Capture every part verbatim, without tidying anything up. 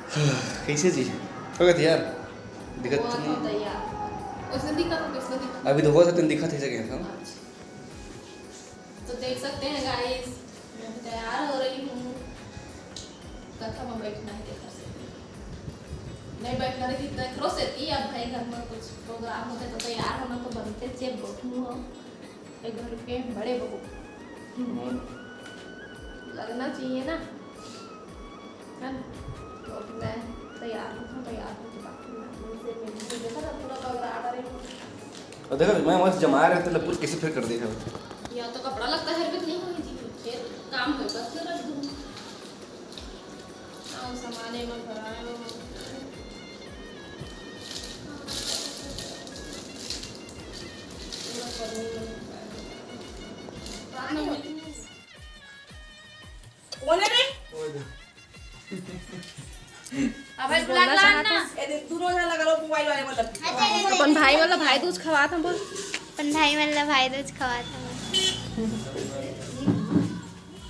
कैसे जी? हो गया यार, दिक्कत तो नहीं। तैयार। उसने दिखा तो किसने दिखा? अभी तो हुआ था, तुम दिखा थे जगह, हाँ। अच्छा। तो देख सकते हैं गाइस, मैं भी तैयार हो रही हूँ। कथा में बैठना है देखा से। नहीं बैठना देखी, देखो से कि अब भाई घर में कुछ प्रोग्राम होते तो तैयार होना तो बनते, जेब बैठू हो। एक घर के बड़े बहू। हम्म। लगना चाहिए ना, है ना? तो अब मैं तैयार हूँ, तैयार हूँ तो बाकी मैं उनसे मिलूंगी। देखा था पूरा बगड़ा रही हूँ। और देखो, मैं मस्त जमा रहे थे, पूरा कैसे फिर कर दिया। या तो कपड़ा लगता है, भी नहीं होई जी, फिर काम होगा, फिर रख दूँ। आओ, सामान एमा भराए हो। पूरा पन्नी में भराए हो। कोन है रे? अबे बोलना चाहत हस? ए देख, दूनों झन लगा लो मोबाइल वाले, मतलब। अपन भाई मन ल भाई दूज खवात हन, बोल। अपन भाई मन ल भाई दूज खवात हन।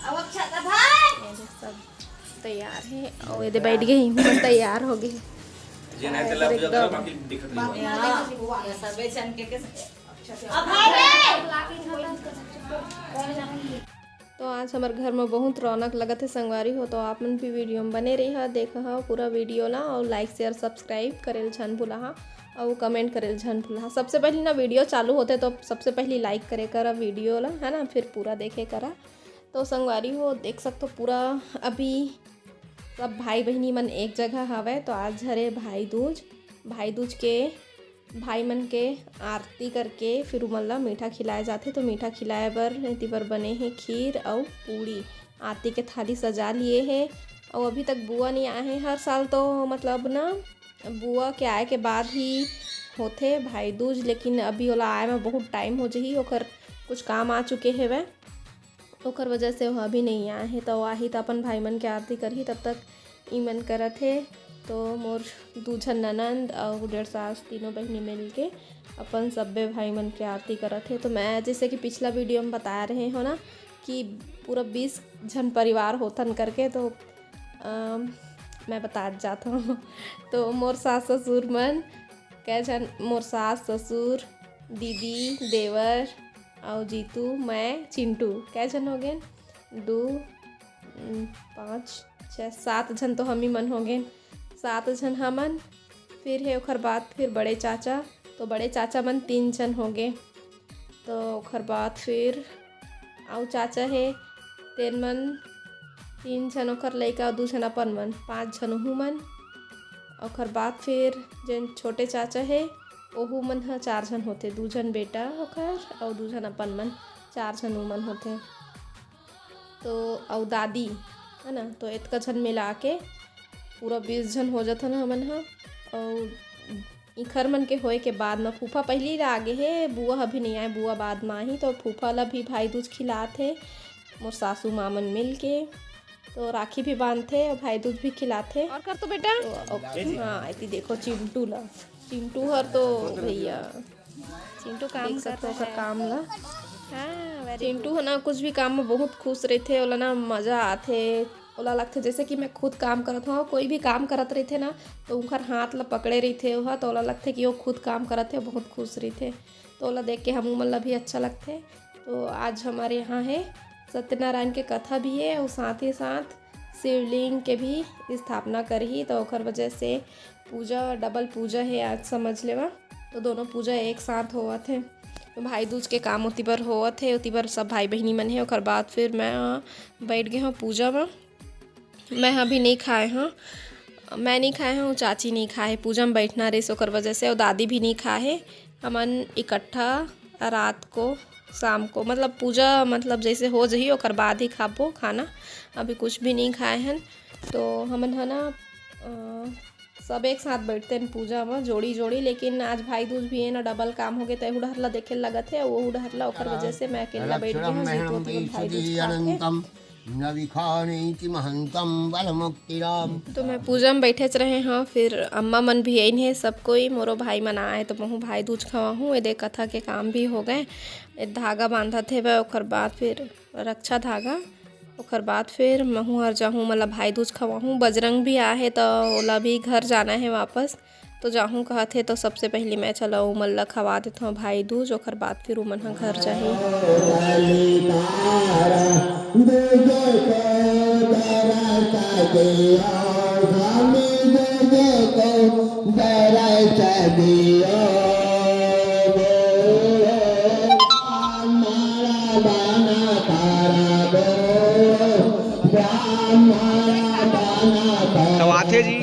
अब अच्छा था भाई। ये देख, सब तैयार हे, अउ ये दे बैठ गे, तैयार हो गे। जे नहीं तेला पूजा करो, बाकी दिक्कत नहीं। हाँ, सबे झन के, के अब भाई रे। तो आज हमर घर में बहुत रौनक लगत हे संगवारी हो, तो आप मन भी वीडियो में बने रहिहा, देखहा पूरा वीडियो ला, और like, share, subscribe करेल झन भुलाहा, और comment करेल झन भुलाहा। सबसे पहली ना वीडियो चालू होथे तो सबसे पहली like करे करा वीडियो ला, है ना, फिर पूरा देखे करा। तो संगवारी हो, देख सकथो पूरा अभी सब भाई बहिनी मन एक जगह हवय। तो आज हरे भाई दूज, भाई दूज के भाई मन के आरती करके फिर उमन ला मीठा खिलाए जाथे। तो मीठा खिलाए बर एती बर बने हे खीर अउ पूड़ी। आरती के थाली सजा लिए हे अउ अभी तक बुआ नहीं आए हे। हर साल तो मतलब ना बुआ के आए के बाद ही होथे भाई दूज, लेकिन अभी ओला आए में बहुत टाइम हो जही, ओकर कुछ काम आ चुके हेवय। ओकर वजह से ओह अभी नहीं आए हे, त ओ आही त अपन भाई मन के आरती करही, तब तक ई मन करत हे। तो मोर दू झन ननंद अउ डेढ़ सास तीनों बहिनी मिल के अपन सब्बे भाई मन के आरती करत हे। तो मैं जैसे कि पिछला वीडियो में बताए रहे हो ना कि पूरा बीस झन परिवार होथन करके, तो अम, मैं बतात जात हूँ। तो मोर सास ससुर मन कै झन, मोर सास ससुर, दीदी, देवर अउ जीतू, मैं, चिंटू, कै झन हो गेन? दू, उम, पाँच, छः, सात झन तो हम ही मन हो गेन। सात झन हमन, फिर हे ओखर बाद फिर बड़े चाचा, तो बड़े चाचा मन तीन झन हो गे। तो ओखर बाद फिर अउ चाचा हे, तेन मन तीन झन ओखर लइका अउ दू झन अपन मन, पाँच झन ओहू मन। ओखर बाद फिर जेन छोटे चाचा हे, ओहू मन ह चार झन होथे, दू झन बेटा ओखर अउ दू झन अपन मन, चार झन ओमन होथे। तो अउ दादी, है ना, तो एतका झन मिला के पूरा बीस झन हो जथन हमन ह। अउ इखर मन के होए के बाद म फूफा पहिली ला आगे हे, बुआ अभी नहीं आए, बुआ बाद म आही। तो फूफा ला भी भाई दूज खिलात हे मोर सासू माँ मन मिल के। तो राखी भी बांधथे अउ भाई दूज भी खिलाथे। और कर तो बेटा। तो, अउ, हाँ, एती देखो चिंटू ला, चिंटू हर तो भैया चिंटू काम देख सकथो ओकर काम ला। हाँ, very चिंटू good। ह ना कुछ भी काम में बहुत खुश रहिथे, ओला ना मजा आथे। ओला लगथे जैसे कि मैं खुद काम करत हूँ, कोई भी काम करत रहिथे ना तो उनकर हाथ ला पकड़े रहिथे ओहा, तो ओला लगथे कि वो खुद काम करत हे, बहुत खुश रहिथे। तो ओला देख के हमू मन ला भी अच्छा लगथे। तो आज हमारे यहाँ है सत्यनारायण के कथा भी है और साथ ही साथ शिवलिंग के भी स्थापना करही, तो ओकर वजह से पूजा, डबल पूजा है आज, समझ लेवा। तो दोनों पूजा एक साथ होवत है। तो भाई दूज के काम ओती बर होवत है, ओती बर सब भाई बहिनी मन है। ओकर बाद फिर मैं बैठ गए हूँ पूजा में। मैं अभी नहीं खाए हूँ, मैं नहीं खाए हूँ, चाची नहीं खाए, पूजा में बैठना रहिस ओकर वजह से, और दादी भी नहीं खाए है। हमन इकट्ठा रात को, शाम को, मतलब पूजा, मतलब जैसे हो जही ओकर बाद ही खाबो खाना। अभी कुछ भी नहीं खाए हन। तो हमन ह ना अ, सब एक साथ बैठते हैं पूजा में जोड़ी जोड़ी, लेकिन आज भाई दूज भी है ना, डबल काम हो गए, तो एहू डहर ला देखे लगत है, वो डहर ला, ओकर वजह से मैं अकेला बैठ गई हूँ। जीतू अपन भाई दूज खाथे। न विखानीति महंतम बल मुक्तिराम। तो मैं पूजा में बैठेच रहे हूँ, फिर अम्मा मन भी आइन है, सब कोई, मोरो भाई मन आए, तो महू भाई दूज खवाहूँ। ये देख कथा के काम भी हो गए, ये धागा बांधत हेवय, ओकर बाद फिर रक्षा धागा, ओकर बाद फिर महूँ हर जाहूँ, मतलब भाई दूज खवाहूँ। बजरंग भी आहे, तो ओला भी घर जाना है वापस। तो जाहूँ कहत हे, तो सबसे पहली मैं चलो उमन ला खवा देथों भाई दूज, ओकर बाद फिर उमन ह घर जाही। खवाथे जी।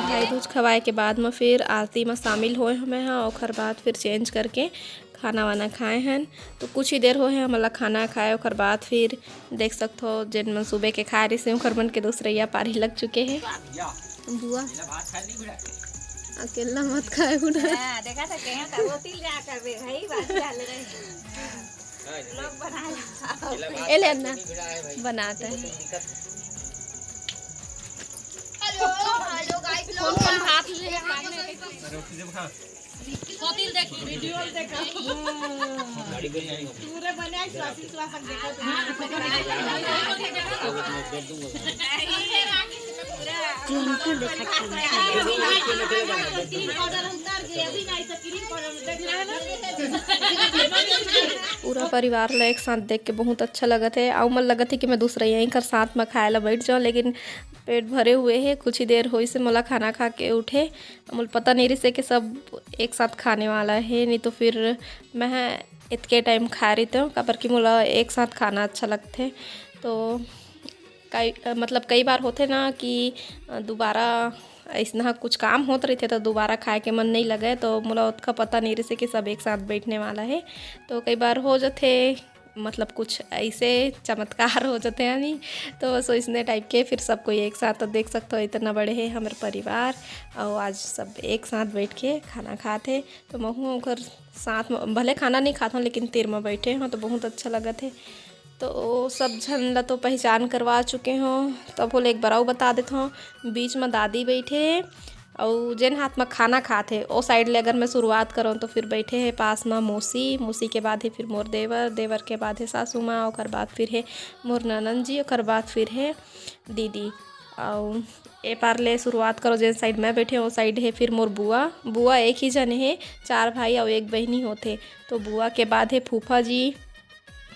भाई दूज खवाए के बाद म फिर आरती म शामिल होए हमें हा, ओकर बाद फिर चेंज करके खाना वाना खाए हन। तो कुछ ही देर होए हे हमन ला खाना खाए, ओकर बाद फिर देख सकथो, जेन मन सुबह के खाए रहिसे, ओकर मन के दूसरइया पारी लग चुके हे। बुआ, अकेला मत खाए बुआ। हाँ, देखा था, कहे था, वो तिल जा कर बे, भाई, बात डाल रहे हैं। लोग बना ला। ए ले अन्ना, बनाता है। हेलो, हेलो गाइस, लोग कौन कौन हाथ ले? पूरा परिवार ला एक साथ देख के बहुत अच्छा लगत हे। अउ मन लगत हे कि मैं दूसरा यहीं कर साथ में खाए ला बैठ जाऊँ, लेकिन पेट भरे हुए हे। कुछ ही देर होइसे मोला खाना खा के उठे, मोला पता नहीं रहिसे कि सब एक साथ खाने वाला हे, नहीं तो फिर मैं इतके टाइम खाए रहितेंव, काबर कि मोला एक साथ खाना अच्छा लगथे। तो कई, मतलब कई बार होथे ना कि दोबारा अइसना कुछ काम होत रहिथे, तो दोबारा खाए के मन नहीं लगे, तो मोला ओतका पता नहीं रहिसे कि सब एक साथ बैठने वाला हे। तो कई बार हो जथे, मतलब कुछ ऐसे चमत्कार हो जाते हैं, नहीं तो बस वैसने टाइप के। फिर सब कोई एक साथ, तो देख सकते हो, इतना बड़े है हमारे परिवार, और आज सब एक साथ बैठ के खाना खात हे। तो महू ओकर साथ में भले खाना नहीं खात हों, लेकिन तीर में बैठे हों, तो बहुत अच्छा लगत हे। तो सब झन ला तो पहचान करवा चुके हों, तब होले एक बार अउ बता देत हों, बीच में दादी बैठे हे, अउ जेन हाथ म खाना खात हे, ओ साइड ले अगर मैं शुरुआत करौं, तो फिर बैठे हे पास म मौसी, मौसी के बाद हे फिर मोर देवर, देवर के बाद हे सासू माँ, ओकर बाद फिर हे मोर ननंद जी, ओकर बाद फिर हे दीदी। अउ ए पार ले शुरुआत करो, जेन साइड मैं बैठे, ओ साइड हे फिर मोर बुआ। बुआ एक ही जने हे, चार भाई अउ एक बहिनी होथे। तो बुआ के बाद हे फूफा जी,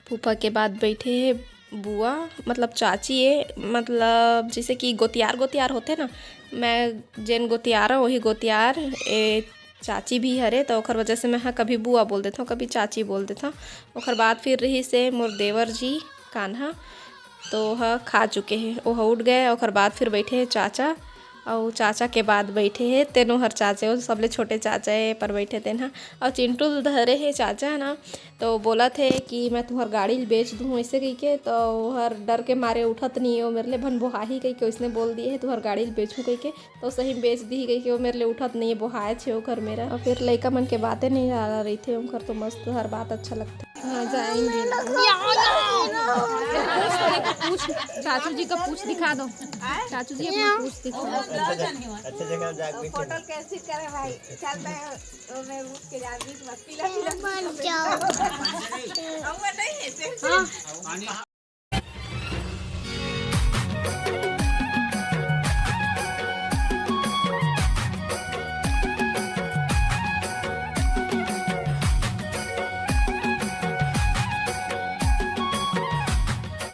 फूफा के बाद बैठे हे बुआ, मतलब चाची ए, मतलब जैसे कि गोतियार, गोतियार होथे ना, मैं जेन गोतियार हूँ, वही गोतियार ए चाची भी हरे, तो ओकर वजह से मैं हा कभी बुआ बोल देथौं, कभी चाची बोल देथौं। ओकर बाद फिर रहिसे मोर देवर जी कान्हा, तो ओह खा चुके हे, ओह उठ गए। ओकर बाद फिर बैठे हे चाचा, अउ चाचा के बाद बैठे हे तेनो हर चाचे, ओ सबले छोटे चाचा ए पर बैठे तेन ह, अउ चिंटू ल धरे हे चाचा ह ना, तो बोलत हे कि मैं तुहर गाड़ी ल बेच दूँ ऐसे कहिके, तो हर डर के मारे उठत नहीं हे, ओ मेरे ले भन बोहाही कहिके ओइसने बोल दिए हे, तुहर गाड़ी ल बेचूँ कहिके, तो सही में बेच दिही कहिके, ओ मेरे ले उठत नहीं हे, बोहाए छे ओकर मेरा। अउ फिर लइका मन के बातें नहीं रहिथे, ओकर तो मस्त हर बात अच्छा लगथे। मजा आएंगे। पूछ, चाचू जी का पूछ दिखा दो। चाचू जी अपना पूछ दिखा दो। अच्छा जगह जाके बैठे। फोटो कैसे करे भाई? चल मैं, मैं उठ के जा, बीच में पीला पीला। मर जाओ। अब वो नहीं है, हाँ।